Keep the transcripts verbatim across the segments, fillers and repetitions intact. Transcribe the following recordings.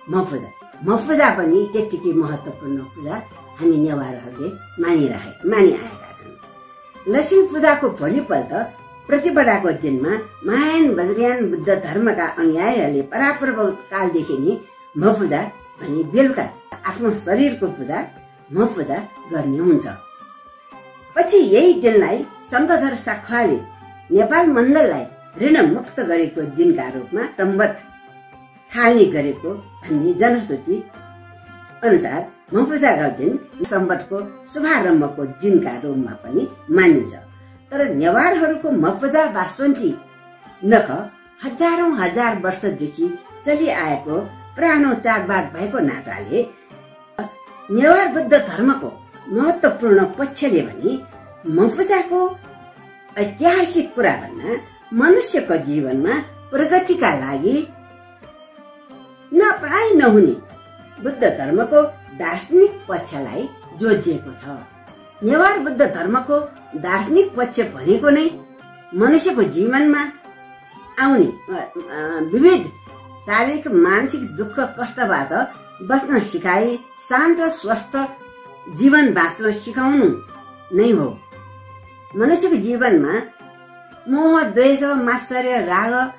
म्हपुजा। म्हपुजा पनि त्यतिकै महत्त्वपूर्ण पूजा हामी नेवारहरूले मानिरहे-, मानिआएका छन्। लक्ष्मी पूजाको भोलिपल्ट प्रतिपदाको दिनमा महायान वज्रयान बुद्ध धर्मका अनुयायीहरूले परापूर्व कालदेखि नै म्हपुजा भनी बेलुका आफ्नो शरीरको पूजा म्हपुजा गर्ने हुन्छ। पछि यही दिनलाई शंखधर साख्वाले नेपाल मण्डललाई ऋणमुक्त गरेको दिनका रूपमा संवत थालनी गरेको भन्ने जनश्रुति अनुसार म्हपुजाको दिन संवतको शुभारम्भको दिनका रूपमा पनि मानिन्छ। तर नेवारहरूको म्हपुजा वा स्वन्ति नख हजारौं हजार वर्षदेखि चलिआएको पुरानो चाडबाड भएको नाताले नेवार बुद्ध धर्मको महत्त्वपूर्ण पक्षले भने म्हपुजाको ऐतिहासिक कुरा भन्दा मनुष्यको जीवनमा प्रगतिका लागि नपाई नहुने बुद्ध धर्मको दार्शनिक पक्षलाई जोड दिएको छ। नेवार बुद्ध धर्मको दार्शनिक पक्ष भनेको नै मनुष्यको जीवनमा आउने, अ, अ, विविध शारीरिक, मानसिक दुःख कष्टबाट बच्न सिकाई शान्त स्वस्थ जीवन बाँच्न सिकाउनु नै हो। मनुष्यको जीवनमा मोह, द्वेष, मात्सर्य, राग,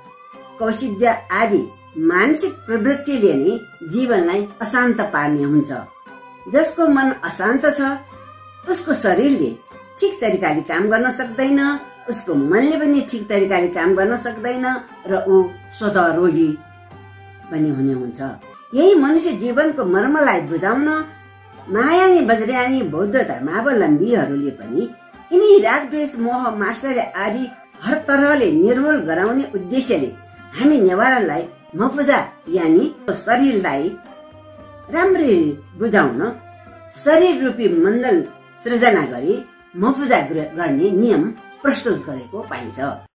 कौशिद्य आदि मानसिक प्रवृत्तिले नै जीवनलाई अशान्त पार्ने हुन्छ। जसको मन अशान्त छ, उसको शरीरले ठीक तरिकाले काम गर्न सक्दैन, उसको मनले पनि ठीक तरिकाले काम गर्न सक्दैन र ऊ स्वतः रोगी पनि हुने हुन्छ। यही मनुष्य जीवनको मर्मलाई बुझाउन महायानी वज्रयानी बौद्ध धर्मावलम्बीहरूले पनि यिनी राग, द्वेष, मोह, मात्सर्य आदि हर तरहले निर्मूल गराउने उद्देश्यले हामी नेवारलाई म्हपुजा यानी शरीरलाई राम्ररी बुझाउन शरीर रूपी मण्डल सृजना गरी म्हपुजा ग्र-, गर्ने नियम प्रस्तुत गरेको पाइन्छ।